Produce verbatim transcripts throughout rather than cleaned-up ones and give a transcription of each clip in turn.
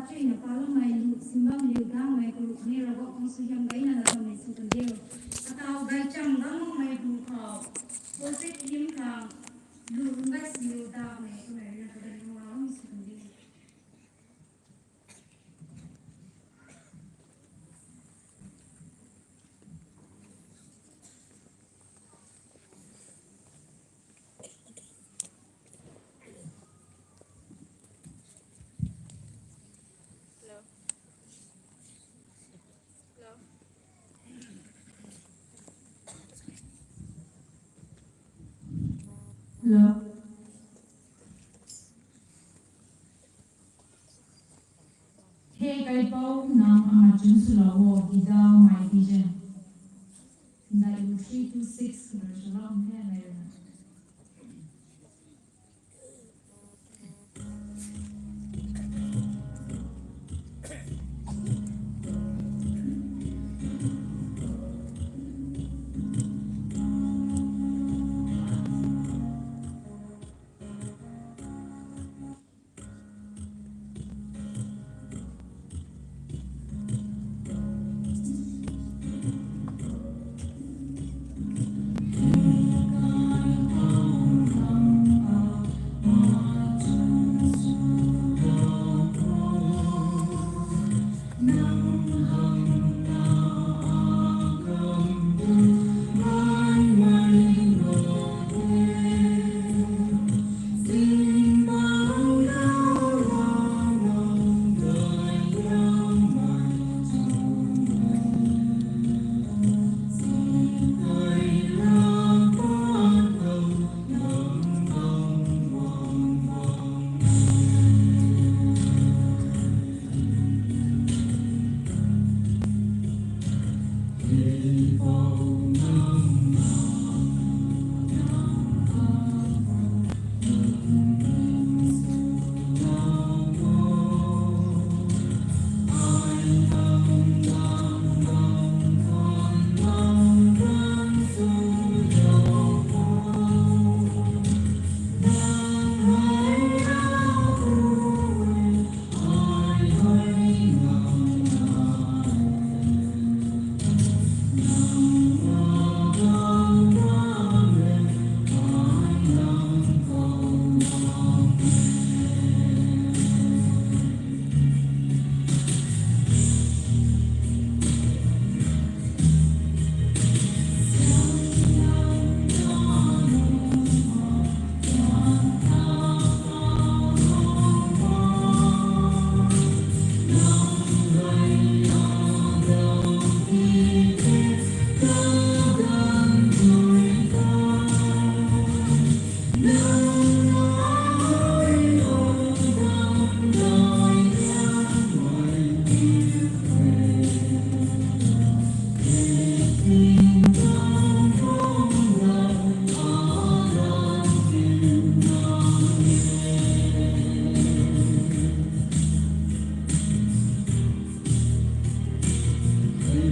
Chuina paloumei lu simbam liu damei ku ni Ravguangc tuang suaihiam gayna la tamei sw kan diu. Atau gaycham bam makmei bu khou, Pacific hym khang lu rungbai siu damei kumei rina kadan rungau sw kan diu. Hello. Hello. Hello. He kaipouc, nang ama chun swlou o, gidau mai vision. Nda u three two six kudar swlou he nai rana. Thank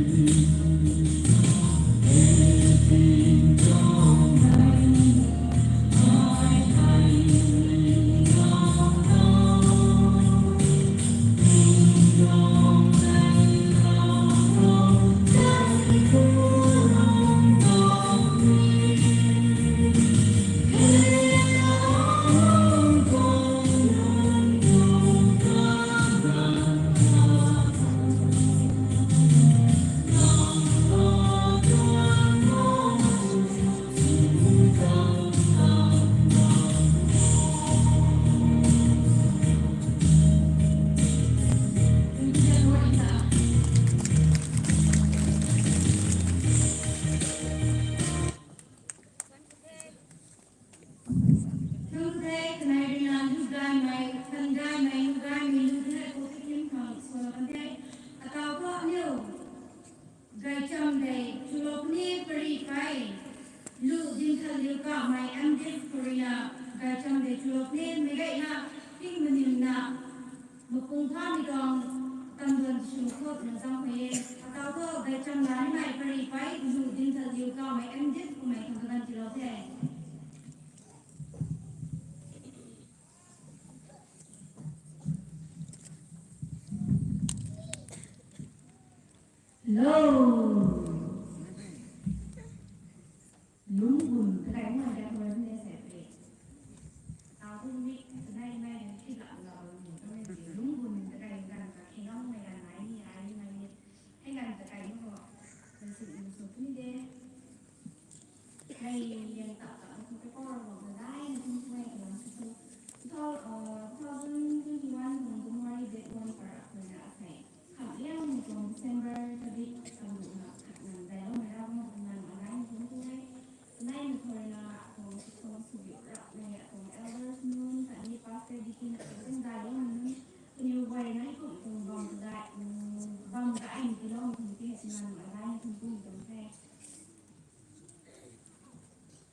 you, kanai rina lu gaymei, kan gaymei, lu gaymei, lu gaymei, Pacific hym khang sw kan the. Atau thu aniu gaycham de chulou ni pary kai, lu dinthat liu kamei M Div khou ruina gaycham de chulou ni meic gayna, ting maninna, mapung pha mi tuang tamduan sw khou twna zang khou e. Atau thu gaycham la nimei pary kai, lu dinthat liu kamei M Div khou mei khang kadan tiilou the. Hello. Lungc bun kakai ngai da koi ne se pe. Tau tu mi kanai nai ni ki la la ni to ne lungc bun kakai gan ka ki nong me gan nai ni ai ni nai ni. Hei gan kakai ni ho. Kan si ni so ni de. Hei yang tak tak tu ko ro da dai ni tu ko ai kan si tu. Two thousand twenty-one January date one para ko na sai. Khat liang ni tuang December tarik tamruna khat nang dailoumei Ravguangc tuang nac alai ni tuang tu e. Nai ni thoina tuang tuang subiu rap ne tuang elders nunc khatni pastor deacon khat tuang dailoumei nunc kaniw guay nai kum tuang bam dai bam dai ni tiloumei tuang ti nang alai ni tuang tu tuang the.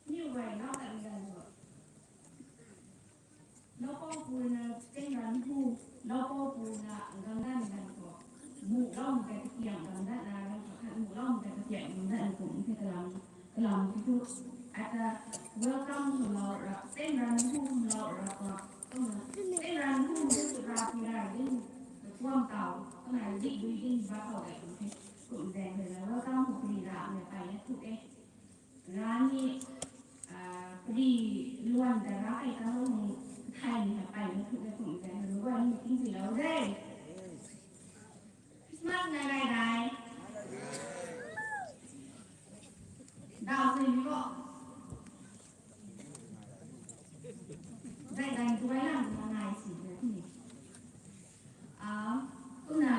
Kaniw guay nau tan gan bo. Laupou puna teng ran hu, laupou puna gangdan gan khou, muh lou mei ta katiam gangdan na gan khou khat muh lou mei ta katiam gangdan kum the kalam, kalam ki thu, ata welcome hu lou ra, teng ran hu lou ra pa, kumna, teng ran hu de tu ra pi ra din, kuam tau, kumna dik dui din ba tau de kum the, kum zaeng the na welcome hu puni ra mei pai na thu e. Rani, ah, padi luan ta ra kai ta lou hei thai ni ha pai ni thu de kum zaeng lu guan ni ting ti lou de. Christmas ngai gai dai. Dau se ni ko. Zai dan tu bai lam na ngai si de ni. Ah, kumna,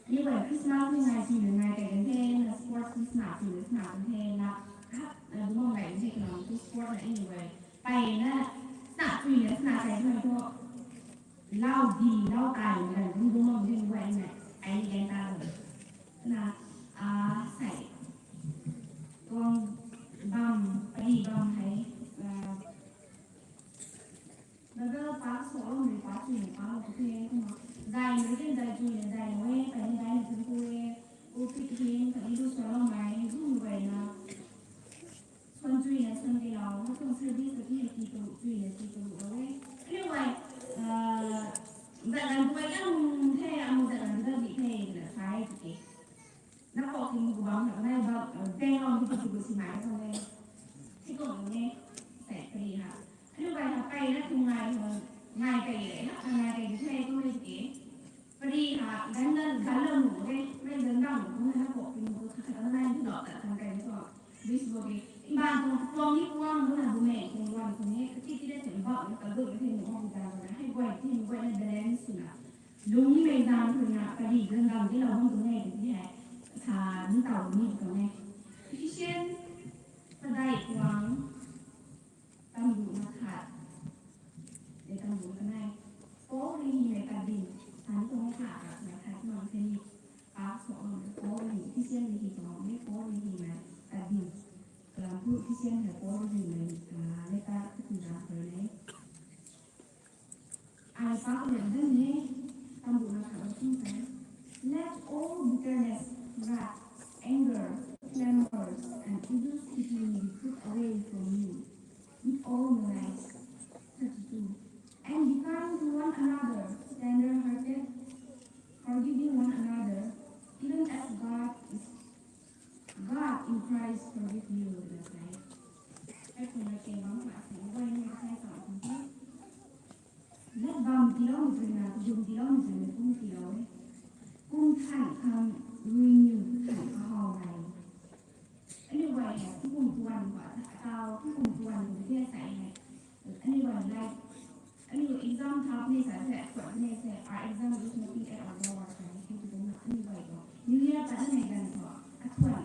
ni guay Christmas ni ngai si na ngai kai kan the, na sports ni sna si na sna kan the, na, ha, na dumang ngai kan the, kumna, tu sport na ni guay. Pai na, sna si na sna kai kan the, lau di, lau kai na, dum dumang di guay na, ai ni kan ta. Na, ah, sai. Tuang bam, padi bam hei, ah, Bible pass sw loumei pass sw ni pass lou the kumna. Zai ni ken zai chui na zai lou e, kai ni zai ni thun ku e. Pulpit hym khatni lu sw loumei hei zun guay na. Swan chui na swan kei lou, na tuang service kati hei ti kalu chui na ti kalu lou e. Anyway, ah, zat lan tu ai kan the, amu zat lan tu di the, na sai ti ke. Na kok ti mu ku bam na, na ba, ah, bang lou ti tu ku si mai tuang e. Ti ko ne, sai pari ha. Anyway, ha pai na tu ngai, ngai kai le, na ngai kai di the, ko ne ti ke. Pari ha, gan gan gan lo nu de, mei gan gan nu na ko pin ko kha kha nai du dok ta kan kai so. This will be, imban ko tuang ni kuang nu na bu mei ko wan ko ni, kati ti de chen ba ka du de nu ong ta na, hei guay ti nu guay na balance na. Lung ni mei zang ko na, pari gan gan di lo hong ko ne di hai. Sa ni tau ni ko ne. Ephesians, padai kuang. Tambu na khat. E tambu na kanei. Paul rui hymei tat ding. Tan tuang khat ka na khat mang the ni. Pak so ang Paul rui Ephesian rui hy tuang ni Paul rui hymei tat ding. Kalam thu Ephesian hei Paul rui hymei, ah, letter kati na khat e. Ai pak lian dan ni, tambu na khat o kum sa. Let all bitterness, wrath, anger, clamors, and evil speaking be put away from you, with all malice. Thirty-two. And be kind to one another, tender-hearted, forgiving one another, even as God is, God in Christ forgive you, na sa e. Hei kum na ke bam kha sa e, guay ni sa e sa kum the. Lat bam tiloumei twna, kadum tiloumei twna kum tilou e. Kum than khang rui niw than kahaw rei. Anyway, kum tuan khou, tau, kum tuan khou the sa e. Anyway, like, anyway, exam thap ni sa se, thuan ni se, our exam is nothing at our Lord, sa e, hei tu na, anyway, ko. New Year pat ni mei ganv khou, athuan.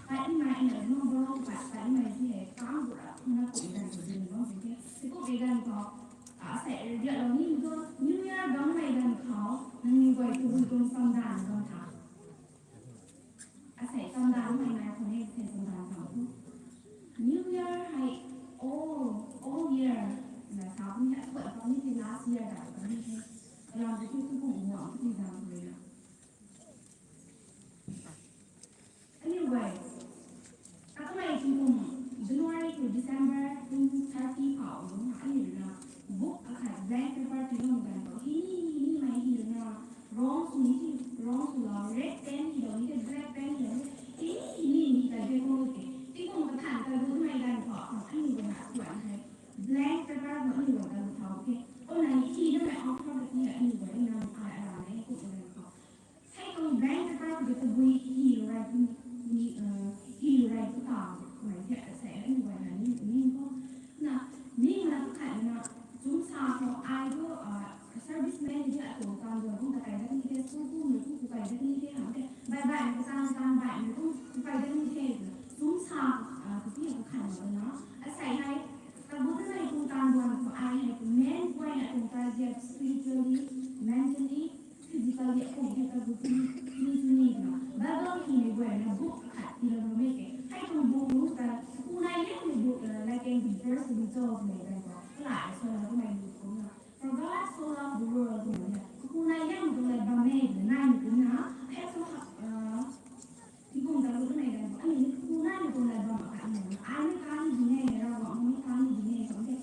Pat ni mei, ina, no, bro, pat, pat ni mei si hei, kam bu ra, na kum ganv khou din bam si the. Tiku ke ganv khou, ah, sa e, ria lo ni, do, New Year bam mei ganv khou, nangniw guay tu bui kum samdan bam tha. Asei samdan hei nai khou ni, asei samdan khou. New Year hei all, all year na sa ni, athuan khou ni the last year da khou ni the. Kalam tu tu kum guang tu zang khou na. Anyway, akamei tingkum January to December twenty thirty khou lung ha ani na book akhat blank paper ti lung gan khou hi ni, hi ni mei hi na wrong sw ni, wrong sw lou, red pen hi lou ni the blank Aniu guay kan thau the. Kumna hi na mei au thau ta ti aniu guay na ai ara ne kum na khou. Hei tuang bank ta ta tu tabui hi rai tu ni, hi rai tu ta mai the, asei aniu guay na ni ni khou. Na ni na tu khat na chum sa khou ai tu serviceman ni atuang tan duan kum ta kai dat ni the, school kum ni kum ku kai dat ni the, ham the. Bai bai na tan tan bai ni kum ku kai dat ni the. Chum sa khou ti khou khat na na asei hei Kabu ta nai tuang tan duan khou ai hei tu men guay na tuang target spiritually, mentally, physically akum hei kabu tu ni tu ni na. Bible hei mei guay na book khat ti lou mei ke. Hei tuang book lu ta ku nai liang mei book la like and verse to be told mei guay khou kalai so na kumei lu kum na. For God so loved the world, tu na. Ku nai liang tu lai bam mei nai kum na. Hei tu Tingkum ta lu kanei ganv khou aniu ni ku nai na tuang lat bam akhat ni na, ai mei kani ding e, Ravguangc mei kani ding e, khou the,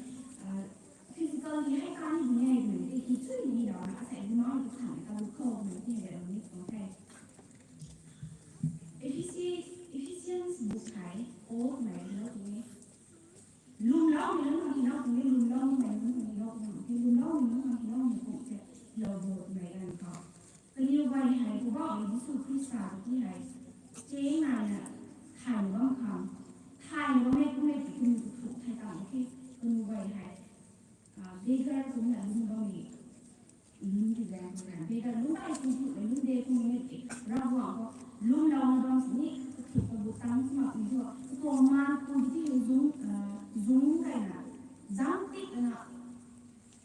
physically hei kani ding e, twmei tei ki chui ni rau na, asei ni mau tu khan ta lu khou twmei tei hei ni tuang the. Ephes-, Ephesians book hei, Paul twmei ni lou tuang e. Lwmloumei nunc khang hylou tuang e, lwmloumei nunc khang hylou tuang e, lwmloumei nunc khang hylou ni kum the, lou bo twmei ganv khou. Kaniw guay hei Poubauhmei Jisu Khrista ta ti hei, cheng naina, thay bam khang, thay bam e kummei ti kaniw tu thuk thay tang the, kaniw guay hei, beggar kumna lwm bammei, lwm ti zaeng khou na, beggar lwm ai ti thuk na lwm de kummei ti, Ravguangc khou, lwmlouna bam sini, kathuk kabu tang smak ni thu, katuang man kum ti hei zung, zung kaina, zang tik na,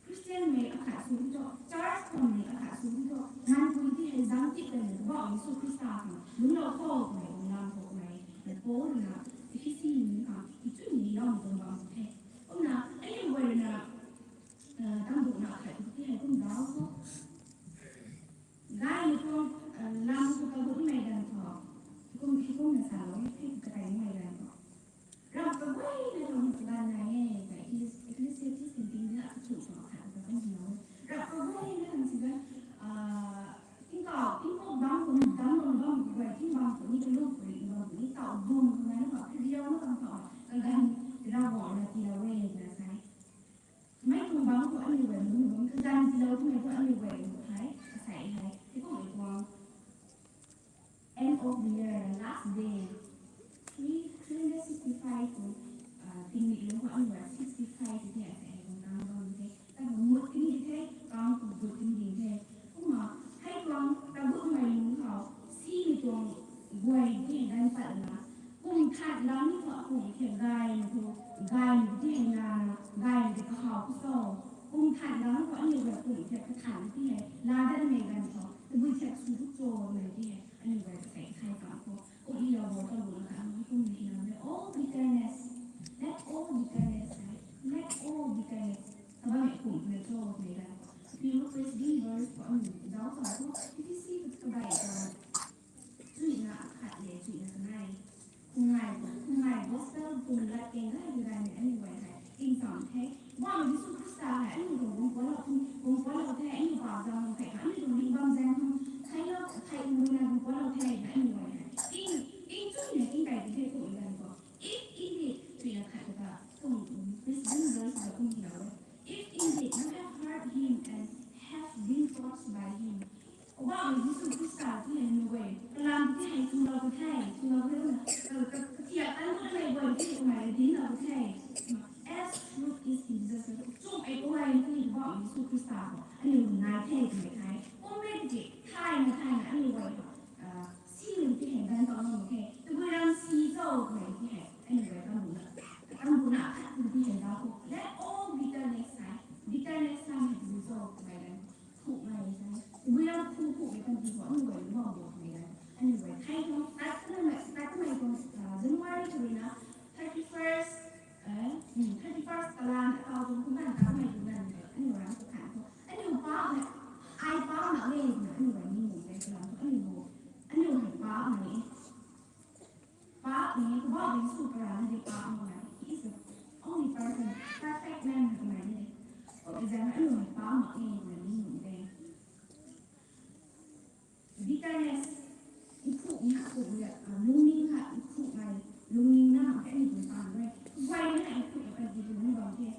Christian mei akhat sw thu, church khou mei akhat sw thu, man kum ti hei zang tik kaina, Poubauhmei Jisu Khrista khang, lwmlou khou mei, lam khou mei, na Paul na, Ephesi ni khang, kichun ni lou tuang bam the. Kumna, aniu guay na, tambuna khat ti hei kum zauc khou. Gaymei tuang, lam khou kagummei ganv khou. Kum, kumna salou e, kateimei ganv khou. Rap kaguayna tuang kaganv nai e, ta Ecclesi-, Ecclesiastes thinking na kathuk tuang khat ta kum hylou e. Rap kaguayna tuang si ganv, tingkauh, tingkauh bam khou, dam lou bam khou guay, ting bam khou ni, kalum khou ni, bam khou ni, tau bum khou nai na khou, kariuna bam khou, kaganv Ravguangc na tiilou e, na sa e. Mei tuang bam khou aniu guay lungc bam kaganv tiilou twmei thu aniu guay lungc hei, asei hei, tikummei tuang end of the year, last day, three hundred sixty-five tuang tingmik lungc khou aniu guay sixty-five ti the, asei hei tuang kang bam the, ta khou mut kani di the, kang khou gut kani di the. Kumna, hei tuang tagut mei lungc khou, simei tuang guay di ganv patna, kum than lam ni thu akum thiak gaymei thu, gaymei ti hei na, gaymei ti kahaw khou cho. Kum than lam khou aniu guay kum thiak kathan ti hei, laa datmei ganv khou, tabui thiak sw tu cho mei ti hei, aniu guay kasei kathai tang khou, kum hylou bo ta luna kha, kum hei hylou e, all bitterness, let all bitterness, let all bitterness, kabammei kum hei cho mei ganv khou. Pi lu praise be verse khou aniu zauc tang khou, Ephesi kabai ta, chuina khat le chuina kanei. Khungai, khungai gospel tuang lat keng gay gay ni aniu guay hei tingcham the. Poubauhmei Jisu Khrista hei aniu tuang guang pualou, guang pualou the, aniu paap zang khou, aniu tuang ringh bam zaeng khou, thailou, thai ungna guang pualou the, aniu guay hei ting, ting chuina king kai ti the kum ganv khou. If indeed, chuina khat ta, kum, Christian verse ta kum hylou e. If indeed you have heard him and have been taught by him, Poubauhmei Jisu Khrista ti hei aniu guay kalam ti hei chulou ka the, chulou ka the na, ka, ka, kathiak tan kum mei guay ti kamei dinlou ka the. As truth is in Jesus Christ, chumei guay ti Poubauhmei Jisu Khrista khou aniu nai the twmei the. Kummei tiki, thayna thayna aniu guay khou, simei ti hei ganv tau na mak khe. Tabui ram si cho twmei ti hei aniu guay tambuna, tambuna khat ti hei zauc khou. Let all bitterness hei, bitterness hei tabui cho twmei ganv. Khukmei sa. Tabui ram khu khukmei kan ti khou aniu guay lungc bam bo twmei ganv. Aniu guay thei tuang, tat kanmei, tat kanmei tuang, January twna, thirty first, thirty first kalan, atau tuang kumna tat kanmei tuang ganv, aniu ram khou khan khou. Aniu paap na, ai paap na le twna aniu guay ni mu tei kalam khou aniu, aniu hei paap na e. Paap ni, Poubauhmei Jisu karana di paap mak e. He is the only person, perfect man twmei ni. Kumna zaeng aniu hei paap mak e twna ni mu tei. Bitterness, nkhukmei, nkhukmei, lungning ha, nkhukmei, lungning na, kaniw tuang taanv rui. Guay na nkhukmei kan ti tuang ni bam the.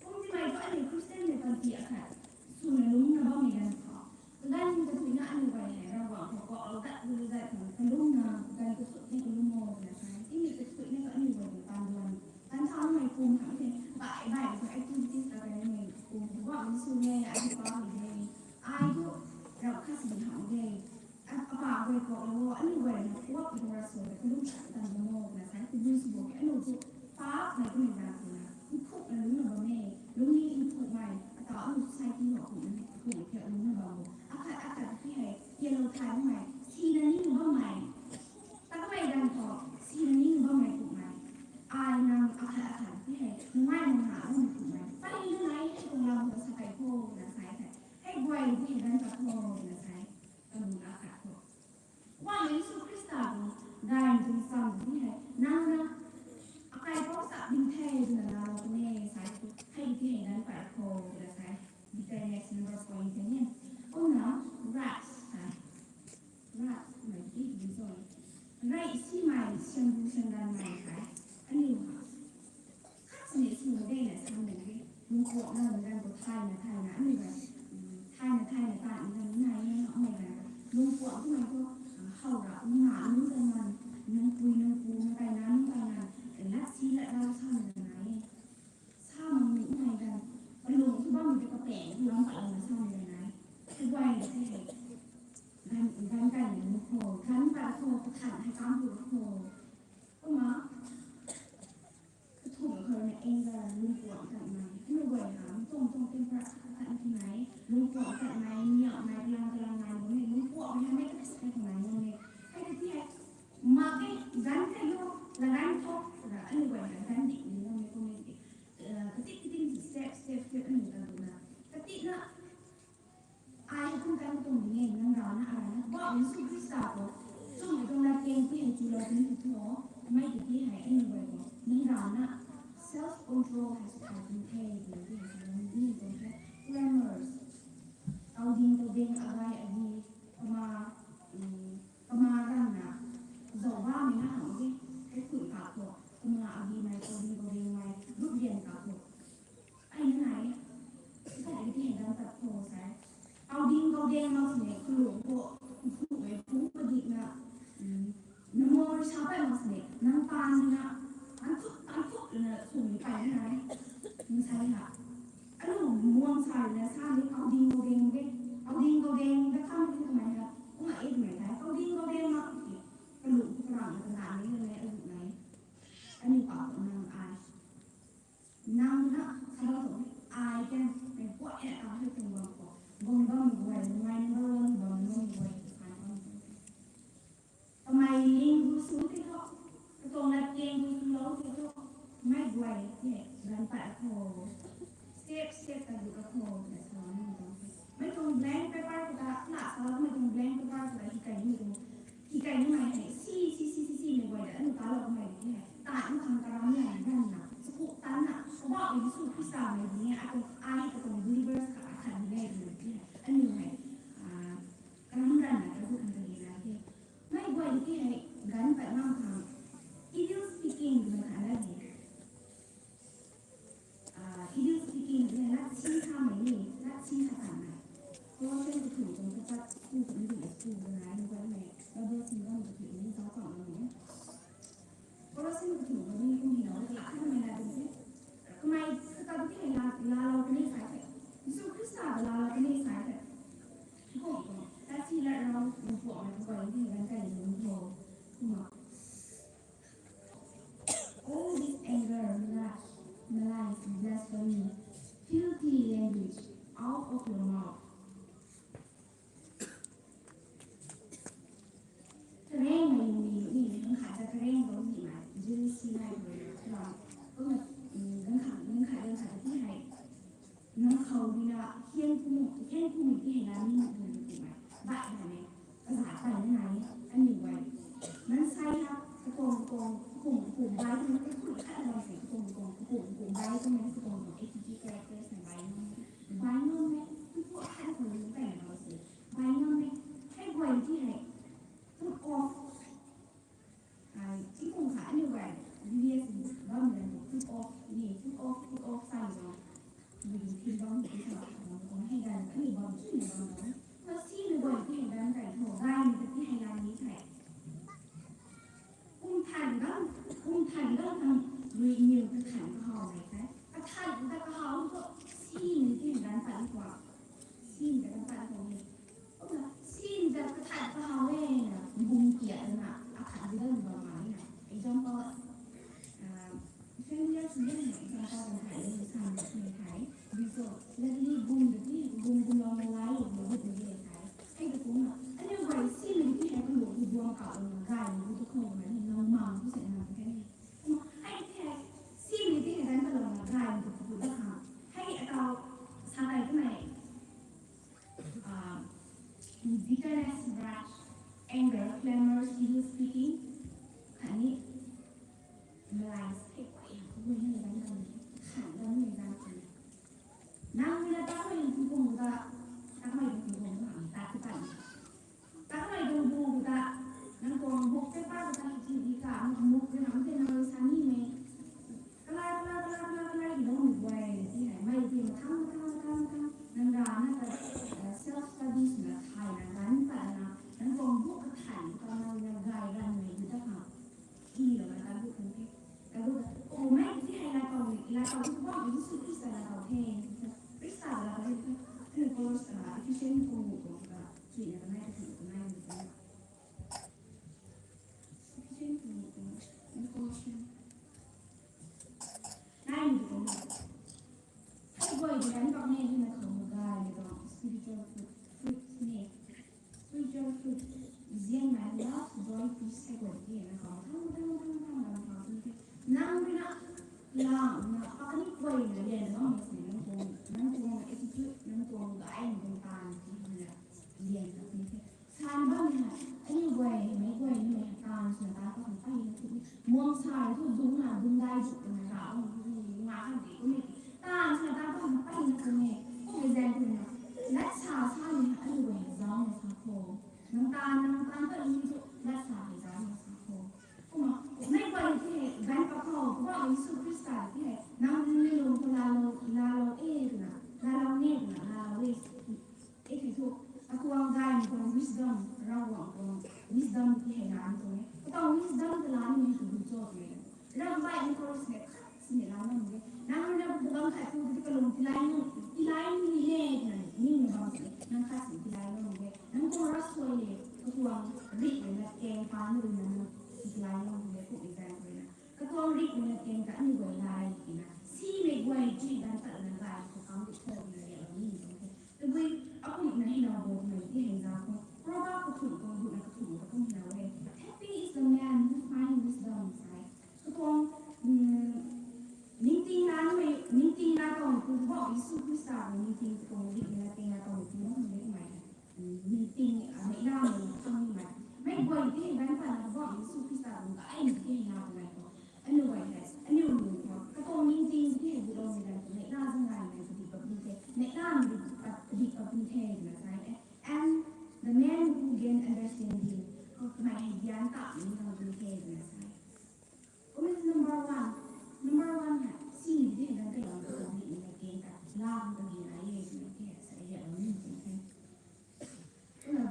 Kum Kum khang the, bai bai tu activities ta kai ni, kum tu bam sw ne, ai pa ni de, ai tu rap kha si ham de. Apa guay ko lo, aniu guay na kuak tu ra so, kalum sa tan mo, na sai tu bu sw bo, aniu tu pa mai tu ni da na, nkhuk na lung na bam e, lung ni nkhuk mai, ata aniu society ho kum na, kum na lung na bam bo. Akhat akhat ki hei, yellow thai mai, si na ni bam mai. Takmei ganv khou, si na ning bammei kummei. Ai nang akhat akhat ti hei, nungai nang na bammei kummei. Pari nungai hei tuang lam khou sa kai kho na sai the. Hei guay ti hei ganv pat kho na sai. Kalung akhat kho. Kuakmei Jisu Khrista tuang gay tuang sam ti hei, nang na akai pou sa ding the twna laalou puni sai tu. Hei ti hei ganv pat kho na sai. Bitterness number point te ni. Kumna, wrath sai. Wrath mei ti di zon. Rey simei, siambu siamdanmei hei. Aniu ha. Khat sini sini de na sam de. Lungpuak na lungdan khou thayna thayna aniu hei. Thayna thayna ta ni na ni na ni na mei na. Lungpuak tu mei tu, how ra ni na ni na na. Nungpui nungpu na kai na ni kai na. Lat si lat rau sam na na ni. Sa mak ni nai gan, kalung tu bam de kapeng tu lam pat lana sa ni nai. Kaguay na the hei. Gan, gan kai ni mu kho, gan pat kho, kakhan hei kam tu kho. Kumna, kathumh khou na anger, lungpuak tat nai. Aniu guay ha, mi tuang tuang temper tat nai, lungpuak tat nai, niak nai, kalang kalang nai, bo ni lungpuak ni hei mei kathumh khou nai nai. Hei ka ti hei, mak e, gan kai lo, la gan tho, ra aniu guay ha, gan di ni nai, mi tuang ni. Katik katik step step step aniu ta luna. Katik na, ai kum kan tuang ni nang rana arana. Ba Jisu Khrista ko, chum tuang na keng ti hei chulou ni tu tho, mei ti ti hei aniu guay ko. Nang rana self control hei su kai tin the, ti ti hei sa ni tuang the. Grammars. Kauding kauding agai agi, kama, um, kama rana, zau ba mei na ham agi, kaikhun ka ko, kama agi mei, kauding kauding mei, rup lian ka ko. Ai na nai, khat ai ti hei gan tat kho sai. Kauding kauding mak sini, kalung khou, nkhuk mei, phung padik na, um, namo rui sa pai mak sini, nang pan na, an thuk, an thuk na, sung ni pai na nai. Nang sai ha. Anu muang sa rui na sa ni, kauding kauding de, kauding kauding da kham ni kamei ha, kumna e kamei ha, kauding kauding mak sini, kalung khou karang na, kana ni na, azu nai. Aniu pa khou nang ai. Nang na, sa bam tu, ai kan, mei puat e ta hei tuang bam khou. Bam bam guay, ngai number one bam bam guay, sai bam tu. Kamei ling gu su the tho, katuang lat keng gu su lou the tho, mei guay the, gan pat kho. Step, step ta gu ka kho, na sa ni tuang the. Mei tuang blank paper khou ta, na sa mei tuang blank paper khou ta, hi kai ni tuang, hi kai ni mei hei, si, si, si, si, si, mei guay ta, anu ta lou mei di hei. Ta ni khang karam ni hei, gan na, sa ku tan na, sa ba Jisu Khrista mei di hei, atuang, ai katuang believers kha, kha ni hei, di hei, anu hei, ah, karam gan na, ta gu khang ka ni na the. Mei guay ti hei, gan pat ngam khang, evil speaking na kha na di. Ah, evil speaking na, na si kha mei ni, na si kha tan na. Colossians kathumh tuang kachat ku kani di school na, ni guay mei, Bible sin bam kathumh ni, zauc kang na ni. Colossians kathumh kani kum hi na, la kha mei na di se. Kamei kata ti hei la, laalou kani sai the. Jisu Khrista laalou kani sai the. Kum kum, ta si la rau, kum kum, kum kum, kum kum, kum kum. All this anger, malice, malice, blasphemy, filthy language out of your mouth. Kareng mei ni, ni, ni, nang khat ta kareng bam ni mei, jealousy nai bam ni, ram, kumna, mm, nang khat, nang khat, nang khat ti hei, nang khou rui na, hian kum, hian kum ti hei na, ni mak na ni kum mei, bai na ni, kazat bai na ni, aniu guay. Mansei ha, kakong, kakong, kakong, kakong, bai kum, kakong, kakong, kakong, kakong, kakong, bai kum, kakong, kakong, A T G characters na bai na ni, bai na ni, kakong, kakong, kakong, bai na ni, hei guay ti hei, put off. Ai, ti kum kha aniu guay, V V S bam dan put off, ni put off, put off sa ni bam. Ni put bam ni sa, bam kong hei dan, aniu bam, aniu bam bam. Masi ni guay ti hei dan kai tho, gay ni ti hei lan ni kai. Kum than dang, kum than dang tham, rui niw ta than ka hau ni. anger, clamors, evil speaking, khatni malice, hei guay, guay na zang zang, khan zang na zang zang. Nang na ta hei kum kum ta, ta hei kum kum ta, ta ta ta. Ta hei kum kum ta, nang tuang buk te pa ta chi di ka, nang buk te nang te nang sa ni me. Kalai, kalai, kalai, kalai, kalai, ki dong mi guay, ti hei, mei ti mathang, mathang, mathang, mathang, nang ra na ta, eh, self studies na, thai na, gan ta na, nang tuang buk ka thai, ka nang na gay ran mei di ta ha. Ki lo na ta buk kan the. Ta buk, o mei ti hei la tau, la tau, buk bang, Jisu Krista la tau the. Krista la tau the. Ano Kolos, ah, Ephesian ko, ko, ka, ki na, ka nai, ka nai, ka nai, ka nai. Ephesian ko, ko, Colossians. Nai ni ko. Hei guay di kan bak ne, ni na khou gay ni tuang spiritual fruit, fruit ni. Spiritual fruit. Zian na love, joy, peace, hei guay di na khou. Thang, thang, thang, thang, thang, thang, thang. Nang ri na, lang na, pa ni guay na lian na, mas ni nang tuang, nang tuang attitude, nang tuang gay, nang tuang tan, ti na lian na, ti. San bam ni hei, aniu guay, mei guay ni hei, tan swna ta khou hei, muang sa thu dung na, dung dai zuk na, ra, ong, nga kan di, kum ni, tan swna ta khou hei, na kum ni, kum ni zan kum na, lat sa sa ni hei, aniu guay, zau na sa khou, nang tan, nang tan ta ni thu, lat sa hei, zau na sa khou. Kumna, mei guay ti hei, gan pa khou, Poubauhmei Jisu Khrista ti hei, nang ni lung khou laalou, laalou e twna, laalou ne twna, laalou e. E thei thu, atuang gay ni tuang wisdom, Ravguangc tuang wisdom ti hei laa ni tuang e. Katuang wisdom ta laa ni hei tu bu cho ti e. Ravguangc ni tuang wisdom khat sini laa ni e. Nang na bu bam khat tu ti kalung tilai ni, tilai ni le na, ni na bam sini, nang khat sini tilai ni e. Nang tuang ravsuai le, katuang rik le na keng pa ni rui na nang tilai ni e, ku example na. Katuang rik le na keng ta ni guay lai ti na. Si mei guay ji dan ta na gay ko kam di cho na le ni e. Tabui akumna hei na bo mei ti hei za khou. Proverb kathumh tuang gutna kathumh kathumh hei na e. Happy is the man who find wisdom, sai. Katuang, mm, ningting na mei, ningting na tuang Poubauhmei Jisu Khrista, ningting tuang rik na ting na tuang pu na mei mei. Mm, ningting, ah, mei na mei tuang mei. Mei guay ti hei ban pa na Poubauhmei Jisu Khrista tuang ka ai ni ti hei na tuang mei ko. Aniu guay hei, aniu lung khou, katuang ningting ti hei bu lou ni dan khou, neihla zang gay mei kadi bam ni the, neihla mei kadi bam ni the twna sa e. And the man who gain understanding, kamei hei gyan ta ni nang ni the twna sa e. Kumna number one, number one hei, si ni de dan kai bam katuang ni ni gain ta, la katuang ni na ye ni the sa e, ya ni the. Kumna,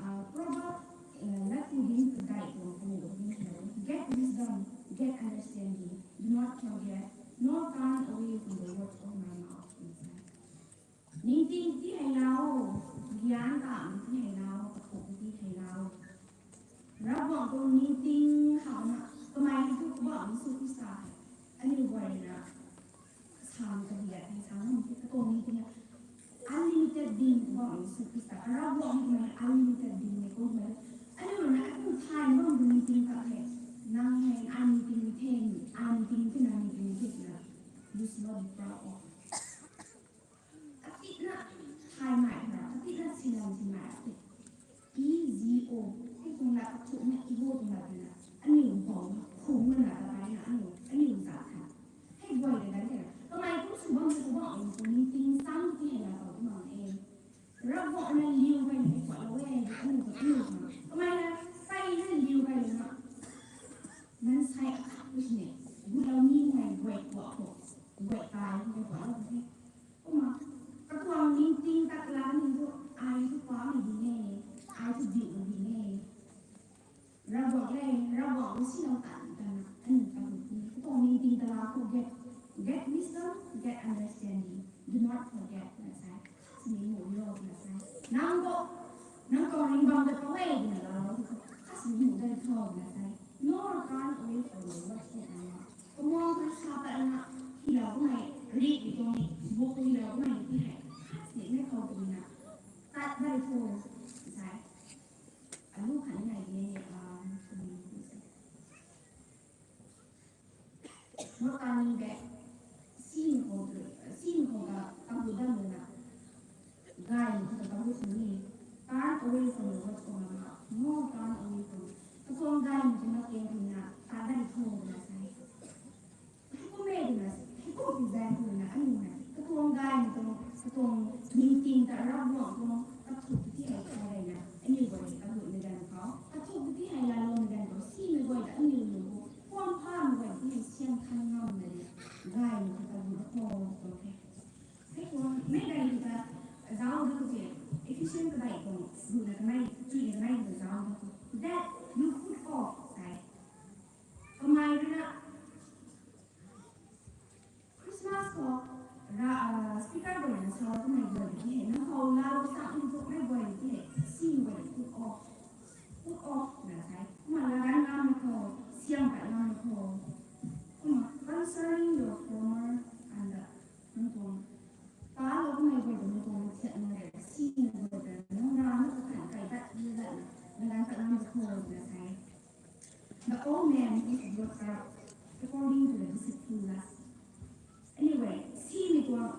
ah, Proverb, eh, lat tu ding kadai tuang pu ding hei, get wisdom, get understanding, do not forget, nor turn away from the words of my mouth. Ningting ti hei lau, gyan ta ti hei lau, kathumh ti hei lau. Ravguangc tuang ningting khou na, kamei tu Poubauhmei Jisu Khrista hei, aniu guay na, sang kadiat hei sang hum ti katuang ningting na, unlimited ding Poubauhmei Jisu Khrista, Ravguangc mei unlimited ding ni kum mei. Aniu na atu thay bam ningting ta hei, nang hei ai ningting the, ai ningting the, nang ningting the na, you should not be proud of. Atit na thay nai na, atit na silam si nai atit. Ego, hei tuang lat athuk na ego tuang lat na. Aniu bou na, khum na na, ta pai na, aniu, aniu zat tha. Hei guay na dan the na. Kamei kum sw bam sw bam, aniu tuang ningting sang ti hei na tau kum bam e. Ravguangc na liu kai na hei kuat lou e, aniu ta aniu na. Kamei na, sai na liu kai na. Nan sai akhat pu sini. Gu lou ni ngai guay kuat ho. Guay tai, guay kuat lou the. Kumna, katuang ningting ta la ni thu, ai thu pa mei ding e, ai thu diu mei ding e. Ravguangc le, Ravguangc le si lou tan tan na, aniu ta ni. Katuang ningting ta la khou get, get wisdom, get understanding. Do not forget, na sai. Sini mu yo, na sai. Nang khou, nang khou ring bam ta pa wei, na la lou, kha sini mu dai tho, na sai. Nor turn away from the words of my mouth. Kamang kha sa pat na, hilou kumei, rik di tuang, buk hilou kumei, ti hei, khat sini mei khou tu na, tat dai tho, sai. Alu khat ni nai di, ah, Mot ta ni de, sin khou, sin khou ta, ta hu dam na, gay ni khou ta hu sini, turn away from the words of my mouth. Mo tan aniu tuang katuang gaymei tuang latkaeng ruina ta dat tho twna sa e. Hei kum e twna, hei kum example ruina aniu hei katuang gaymei tuang, katuang ningting ta Ravguangc tuang kathuk tei hei kha reyna aniu guay kalummei ganv khou, kathuk tei hei laloumei ganv khou simei guay ta aniu lu kuam phamei guay tei hei siam than ngammei gaymei ta lu da kho tuang the. Hei kuang mei gay ta zauc da kho tei, Ephesian kadai tuang ruina kanei, chuina kanei ta zauc da kho. That you put off, sai. Kamei ruina Christmas khou ra, uh, speaker guay na sa kamei guay tei hei, nang khou laalou sa nthukmei guay tei hei, simei guay put off. Put off na sai. Kumna laganv ngam na kho, siam pat ngam na kho. Kumna concerning your former and the, nang tuang palou kamei guay ta nang tuang thiak na rei, simei guay ta nang rana kathan kai dat ni dat na, laganv pat ngam na kho na sai. The old man is brought up according to the deceitful lust. Anyway, simei tuang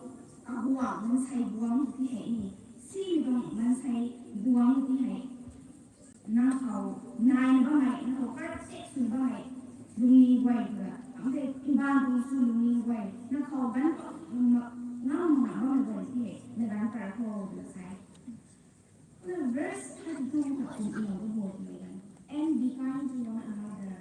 aguang, maansei guang tei hei ni, simei tuang maansei guang tei hei nang khou naina bammei, nang khou kar chek sw bammei lungning guay tei, am tei mbaanv tuang sw lungning guay, nang khou ganv pat ngam na bammei guay tei hei laganv pat kho twna sa e. Kumna verse thirty-two khou kum ina bo bo twmei ganv, and be kind to one another.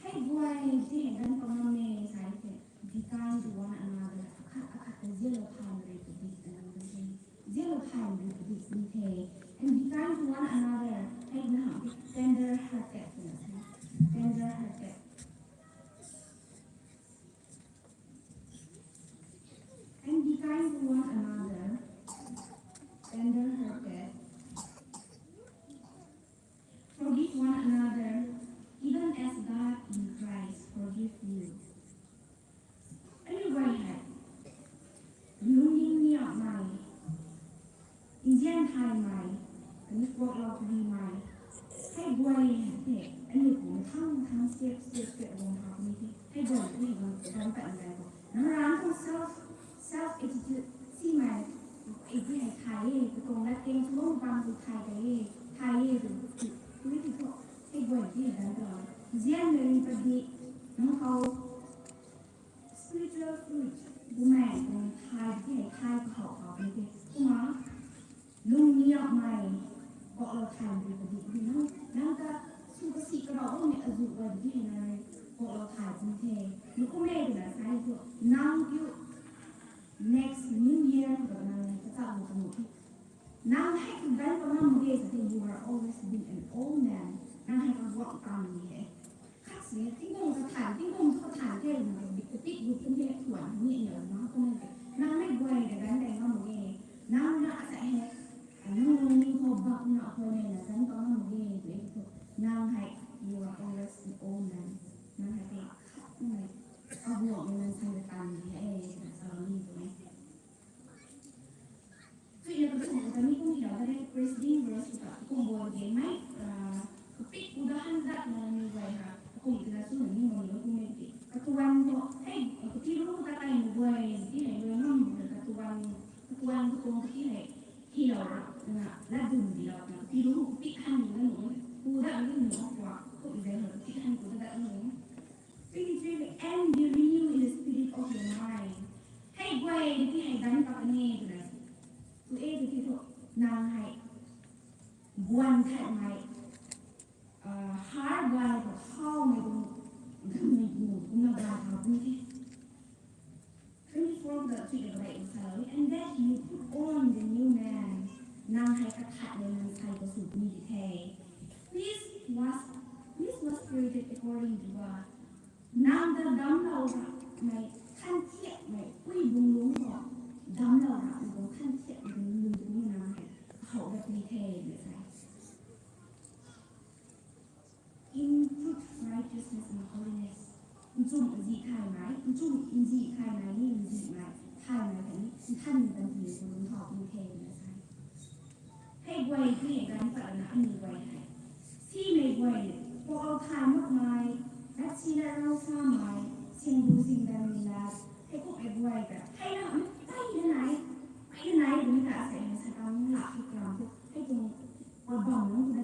Hei guay tei hei ganv pat ngam e sa e tei, be kind to one another. Akhat akhat ta zianlou thaymei rui padik, zianlou thaymei rui padik ni the. And be kind to one another. Hei na hamh tei tender hearted twna sa e. Tender hearted. And be kind to one another, tender hearted. Forgive one another, even as God in Christ forgive you. Aniu guay hei lungning niamei, nzian thaymei, khatni kuaklou karimei, hei guay hei tei aniu khou mathang mathang step step step guang how puni the. Hei guay tei guang guang pat ni ganv khou nang rana tuang self, self attitude simei, ei tei hei thay e, katuang latkaeng thu bam thu thay kei e, thay e tw, tw, tw, tw thu, hei guay tei hei ganv khou nzianmei rui padik, nang khou spiritual fruit, bumaeng tuang thay tei hei thay kahou how puni the. Kumna lungniamhmei, kuaklou thaymei rui padik ni nang, nang ta sw kasi karau bammei azuh guay tei hei nang rui kuaklou thay puni the. Ni kum e twna sa e thu, nang kiu next New Year khou nang kachak lu kanuh the. Nang hei kaganv pat ngam mak ge sa the, you are always being an old man. Nang hei kaguang tam ni he. Khat si tingkum kathan, tingkum thu kathan the, nang bik kapik gut kum the, thuan ni aniu na kum e. Nang hei guay kaganv pat ngam mak ge. Nang na asa he, nang lungning khou bak na khou ne na ganv pat ngam mak ge tw e thu, nang hei, you are always an old man. Nang hei tei khat nang hei kaguangmei maansei ta tan ni he, sa ni tw e. Chuina kathumh khou ta mi kum ilou ta de, preceding verse khou ta kum bol ge mei, ah, kapik udahan datna ni guay ha, kum tina swna ni bam lou kum e tei. Katuan khou, hei, kati ru ta kaimei guay tei hei, luai ngam bu na katuan, katuan katuang kati hei, hilou ra, na, latdyn dilou na, kati ru kapik han ni na nu, uda ni nu, kua, kum zai hei kapik han ku dat dat nu. Twenty-three, and be renewed in the spirit of your mind. Hei guay tei hei ganv pat ni twna. Tw e tw tei thu, nang hei buan thaymei, ah, har guay khou thaumei tuang ganmei gu kumna guay khou puni the. Twenty-four khou ta chuina kabaih salou e, and that you put on the new man. Nang hei kathatmei maansei khou sw puni di the. Which was, which was created according to God. Nang ta damclou ramei, khan thiakmei, pui bung lungc khou damclou ramei tuang khan thiakmei tuang lungc tei nang hei how dat puni the, na sa e. In truth, righteousness and holiness. Nchumh nzih thaymei, nchumh nzih thaymei ni nzihmei, thaymei khatni nthanmei panty khou lungc how puni the, na sa e. Hei guay tei ganv pat lana aniu guay hei, simei guay, kuaklou thay makmei, lat si lat rau samei, singbu singdanmei lat, hei kummei guay ta, hei na, mpeyna nai, mpeyna nai twmei ta asei hei Satan lak khou kalam thu, hei tuang, kuat bam nunc na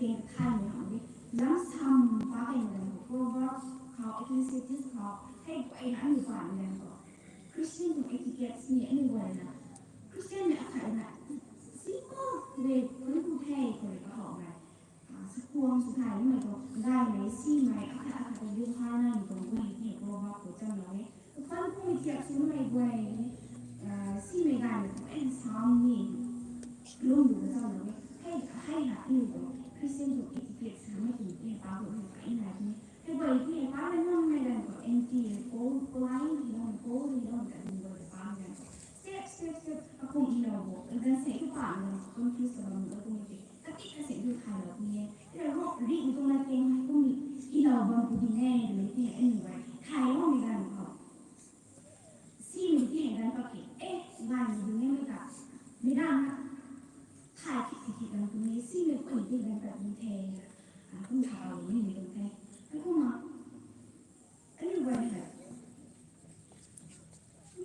Thaymei hang di, lam sam pa kei na ganv khou, Proverbs khou, Ecclesiastes khou, hei guay na aniu paan ganv khou, Christian tuang etiquettes ni aniu guay na, Christian mei akhat na, simple way khun tu the khou rui kahowmei, sakuang sw thay nimei tuang gaymei simei akhat akhat ta biu har na ni tuang guay the Proverbs khou chamlou e. Kakhwan khou thiak sw nimei guay ni, simei gaymei khou e sam ni lum du ka chamlou e. Hei hei na aniu tuang Christian tuang etiquette samei tuang ti pa khou hei pa nai ni. Hei guay ti hei pa na ngammei ganv khou anti, cold, polite hi lou, cold hi lou ta ding guay pa ganv khou, step step step akum hi lou bo, ganv sei tu pa ganv khou confuse ta bam lou kum e. Kati kasi du thaylou ni e. Tei ro ri tuang na teng hei kum hi lou bam pu ding e, twmei ti aniu guay thaylou mei ganv khou, simei ti hei ganv pat ki, e, gaymei ding e mei ta, mei dang na, thay ki ki ki ganv kum e, simei kum ti ganv pat ding the, kum thaylou ni ni tuang the. Hei kumna, aniu guay hei,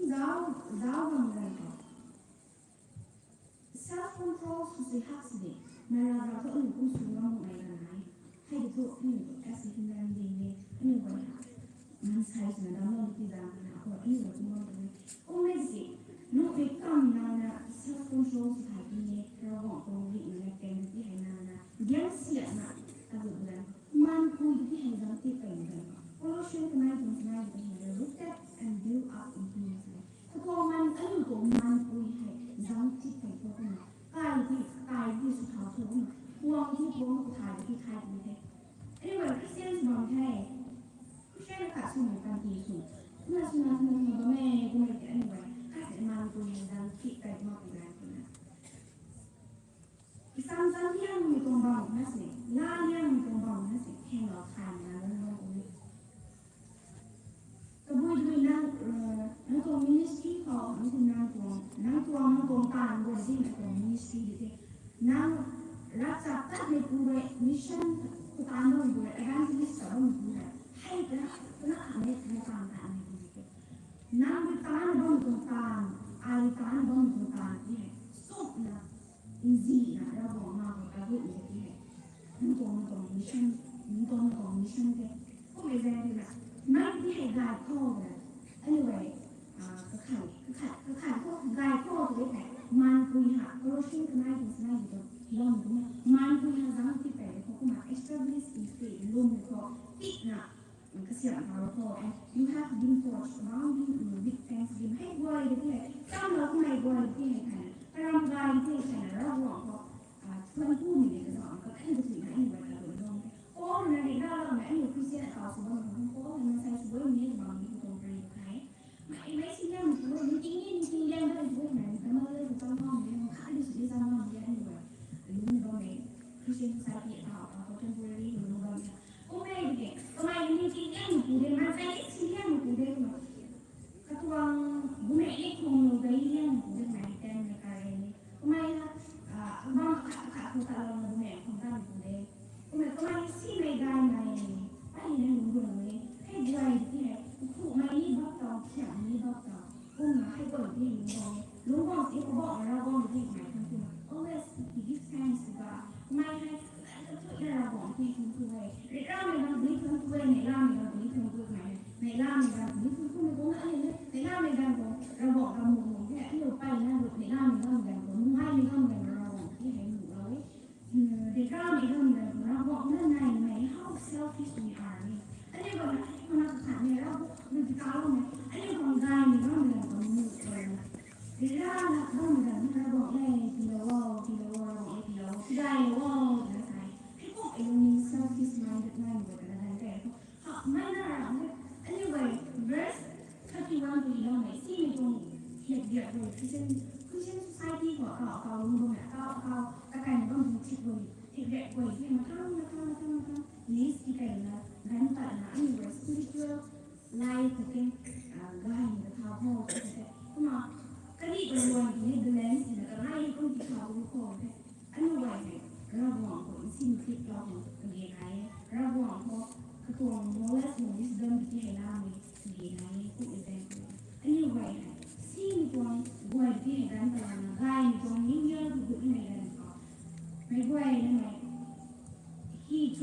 zauc, zauc bam ganv khou, self control sw si hak si de, mei ra ra thu aniu kum sw ngam makmei ganv nai. Hei di thu aniu tu as a human being ni, aniu guay ha, mansei swna damclou ti zang na khou aniu guay kum bam tu ni. Kummei si, nuhmei kam nang na self control sw thay ti ni, Ravguangc tuang rih na teng ti hei nang na giang siatna, azu bu dan, manpui ti hei zang ti pei na ganv khou, Colossians kanei tuang kanei ti hei, rooted and built up in him. Katuang man, aniu tuang manpui hei zang ti pei khou kumna, kai ti, kai ti sw thau khou kumna, kuang ti kuang khou thay ti thay ti the. Aniu guay Christian sw bam the. Christian khat swmei panty sw, kumna swna swna swna bam e, kummei ti aniu guay khat manpui hei zang ti pei mak pu ganv kumna, isam zang liangmei tuang bam na si, la liangmei tuang bam na si, thenglou thay na lung bam kum e. Tabui tabui nang, nang tuang ministry khou, nang tuang, nang tuang, nang tuang, nang tuang taanv guay di nang tuang ministry di the. Nang ravchap tatmei pu rui, mission khou taanv bammei pu rui, evangelist ta bammei pu rui, hei kana, kana khatmei, kana taanv taanvmei pu rui the. Nang rui taanv bammei tuang taanv, ai rui taanv bammei tuang taanv ti hei, sukna, nzihna Ravguangc ma khou kaguhmei ti hei, nang tuang, nang tuang mission, nang tuang, nang tuang mission the. Kummei zaeng ruina, mei ti hei gay khou na, aniu guay, kakhan, kakhan, kakhan khou gay khou tw e thei, manpui ha, Colossians kanei tuang kanei tuang, lou kumna, manpui ha zang ti pei khou kumna, establish in faith, lwmmei khou, tikna, kasiamh thau khou, and you have been forged, abounding in, with thanksgiving. Hei guay di the, chamlou kummei guay di the hei thei, karam gay di the hei thei na, Ravguangc khou, thuan kumei ni kazauh na, kakan kathuina aniu guay ta lung bam the. Paul na rih na loumei aniu Christian akau sw bam khou, Paul na mansei sw bammei ni bam ni khou tuang pray the. Mei, mei si liang tu, ningting ni, ningting liang tu, mei, kamal le, tu cham ngam de, khat di sw di cham ngam de, aniu guay lung bammei, Christian society akau, akau contemporary lung bammei. Kummei de, kamei ningting liang tu de, mansei si liang tu de, kumna. Katuang bumei ni khung nu gay liang tu de, mei ten mei kare ni. Kamei na, abang khat, khat khou ta lou na bumei khung ta tu de. Kumna kamei simei gaymei, ai na lung guang e. Hei guay ti hei, khumei ni bap tau, khiam ni bap tau. Kumna hei guay ti lung guang e. Lung guang ti khou bam Ravguangc ti mei khang tu. Always give thanks to God. Kamei hei, kathuina Ravguangc ti khang tu e. Rih ramei bam ti khang tu e, neihlamei bam ti khang tu e. Neihlamei bam ti khang tu e. Kumna aniu neihlamei bam khou Ravguangc bam mu mu the. Aniu peyna neihlamei bam bam khou, nungaimei bam bam Ravguangc ti hei mu lou e. Rih ramei bam bam khou Ravguangc na naimei, how selfish we are ni. Aniu bam na, aniu bam na kakhanmei Ravguangc na tikaloumei, aniu bam gaymei bam bam khou mu lou e. Rih ramei bam bam na Ravguangc e, tiilou o, tiilou o, Ravguangc e, tiilou o, tigaylou o, twna sa e. Hei kum e lungning selfish minded naimei guay ta na ganv tei khou. Ha, mei na ram e. Aniu guay, verse thirty-one tu loumei, simei tuang thiak diak guay, Christian, Christian society khou akau, akau lung bammei, akau, akau, kakai na bam tuang thiak guay, thiak diak guay, ti mathang, mathang, mathang, mathang, list ti kai na, ganv pat na, aniu guay spiritual life khou tei, gaymei kathau khou, kumna, kandih guay luan tei balance na, kanei kum ti thau khou tei. Aniu guay hei, Ravguangc khou nsin tiplou khang kage nai e. Ravguangc khou katuang knowledge and wisdom ti hei lamei kage nai e, kum e tei. Aniu guay hei, simei tuang guay ti hei ganv kalana, gaymei tuang New Year khou gut nimei ganv khou, mei guay na mei,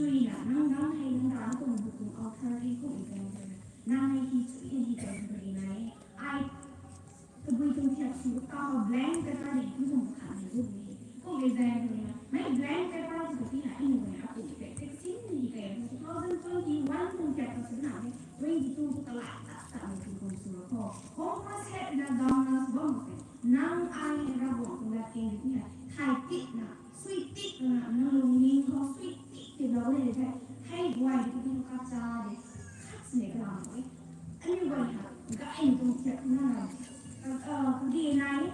Chuina, nang nang hei nang dan tuang bu tuang author hei kum i zaeng rui na. Nang hei hi chuina hi zaeng rui na e. Ai, tabui tuang thiak sw ta ho blank paper ni kum kum khat ni kum ni. Kum i zaeng rui na. Mei blank paper sw ti na anyway, a kum te, te sim ni te, two thousand twenty-one tuang thiak ka sw na ni, twenty-two tu ka la ta ta ni kum kum sw ho. Home process na gam na sw bam te. Nang ai Ravguangc tuang lat keng di ni na. Thai ti na. Sui ti na, nang lungning khou sui ti ti lou le the. Hei guay di ti ka cha de. Khat sini kalam e. Ani guay ha, ga ai tuang thiak na na. Ka, ka, kagi nai,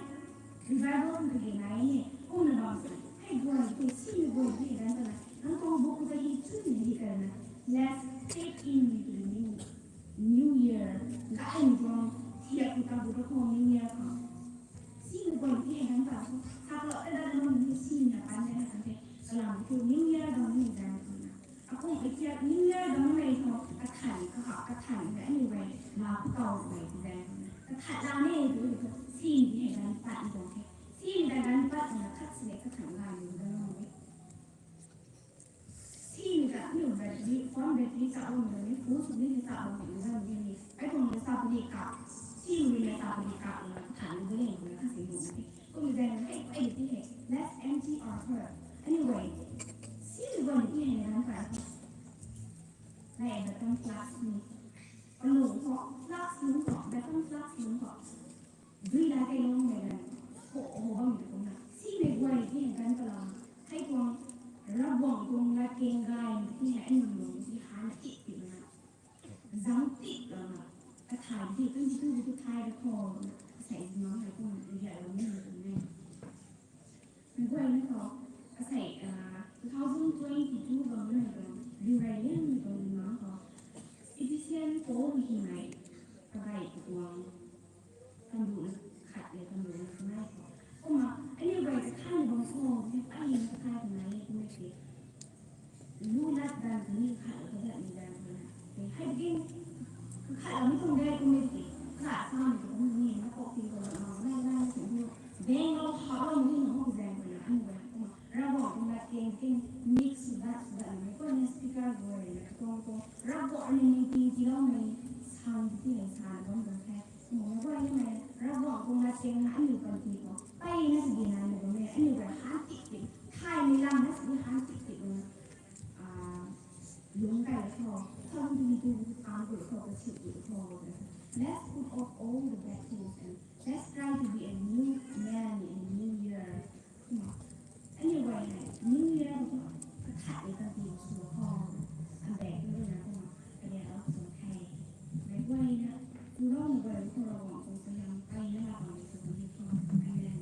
revival kagi nai ni. Kum na bam sa. Hei guay di ti, sini guay di dan ta na. Nang tuang bu ku ta hi chu ni hi ka na. Let's take in the new, new year. Ga ai tuang thiak ku ta bu ta khou new year khou. Sini guay di ti hei dan ta. Sa lo ta dan lo ni sini na pan na kan the. Kalam thu New Year dang ni dan na. Akum i thiak New Year dang mei thu, kathan, kaha, kathan, na anyway, la putau mei ti dan na. Kathan la ni tu tu, si ni hei dan pat ni dang the. Si ni dan dan pat na khat si le kathan la ni dang na. Si ni ka ni battery, phone battery sa lo ni, phone su ni sa lo ni dang ni. Ai kong ni sa puni ka. Si ni ni sa puni ka na kathan ni dang ni na kasi ni. Kum zaeng hei, hei ti hei. Let's empty our heart. Anyway, si ni guay ti hei na ram kai ho. Hei, baton flask ni. Kalung ho, flask lung ho, baton flask lung ho. Dui la kei lung mei na. Ho, ho bam ni kum na. Si ni guay ti hei gan kalam. Hei tuang, Ravguangc tuang lat keng gay ti hei, anyway, ti hei na ti ti na. Zang ti lana, kathay di twenty-two di kathay da khou, asei zimang hei kum, riak lou ni hei kum e. Mei guay na khou, asei, ah, two thousand twenty-two bam na khou, riu rey liang ni khou zimang khou, Ephesian Paul hymei, kagay katuang, Kanduhna khat le kanduhna kanei khou. Kumna, aniu guay kathay bam khou, ni pay ni kathay kanei e, kummei ti. Lu lat dan kani khat le kadat ni dan kani. Hei begin, kakhat lam tuang de kummei ti. Khat sa ni kummei ni, na kok ti ko lam ma, na, na, na, na, na, beng lo ha lo ni na ho zaeng kani, aniu guay kumna. Ravguangc tuang lat keng keng mix sw dat sw dat ni, ko ni speaker guay na, katuang tuang. Ravguangc ni ni ti ti loumei, sang ti ti hei sa na bam bam the. Mei guay ni mei, Ravguangc tuang lat keng na aniu kan ti khou. Pey na sigi na ni bam e, aniu guay han ti ti. Thaymei lam na sigi han ti ti na. Ah, lung kai khou, thang di tu, kang tu khou, ka chit tu khou. Let's put off all the bad things and let's try to be a new man in a new year. Kumna, aniu guay hei, New Year khou, kathat ni kan ti sw khou, an dek tu na kumna, kariak lou sw the. Mei guay na, tu lou mei guay khou Ravguangc tuang suaihiam, kai na la bam ni sw kan ni khou. Amen.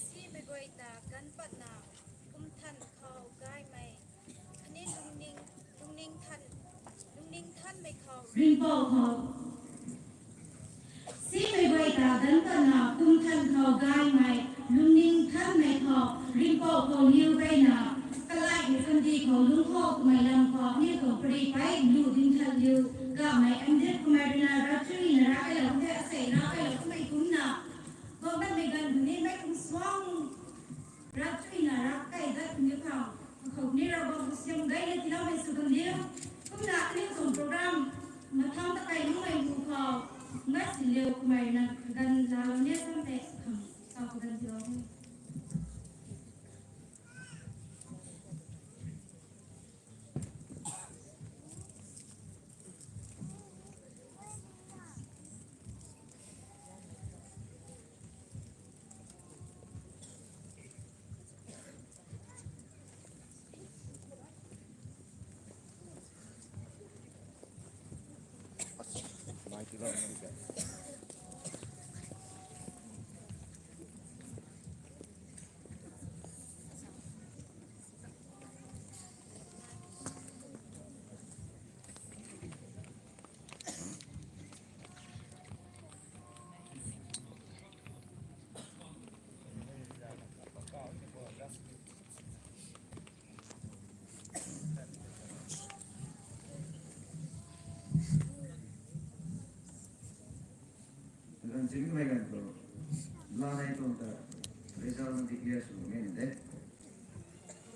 Simei guay ta ganv patna, kum than khou gaymei, khatni lungning, lungning than, lungning thanmei khou, ringhpouc khou. Simei guay ta ganv patna, kum than khou gaymei, lungning thanmei khou, ringhpouc khou liu gayna, kalaihmei kandih khou lungc khou twmei lam khou, aniu tuang pary pei lu ding than liu, kamei M Div Kumar rui na ravchuina ravkai lou the, asei ravkai lou twmei kumna, Bambatmei ganv ni mei kum suang ravchuina ravkai dat ni khang, kakhou ni Ravguangc khou siam gayna tiiloumei sw kan diu. Kumna aniu tuang program mathang ta kai nunmei hu khou, ngat si liu kamei na kaganv laalou ni sam tei khang, sa kaganv tiilou the. Mei ganv tu, lanei tuang ta result na declare sw ni de.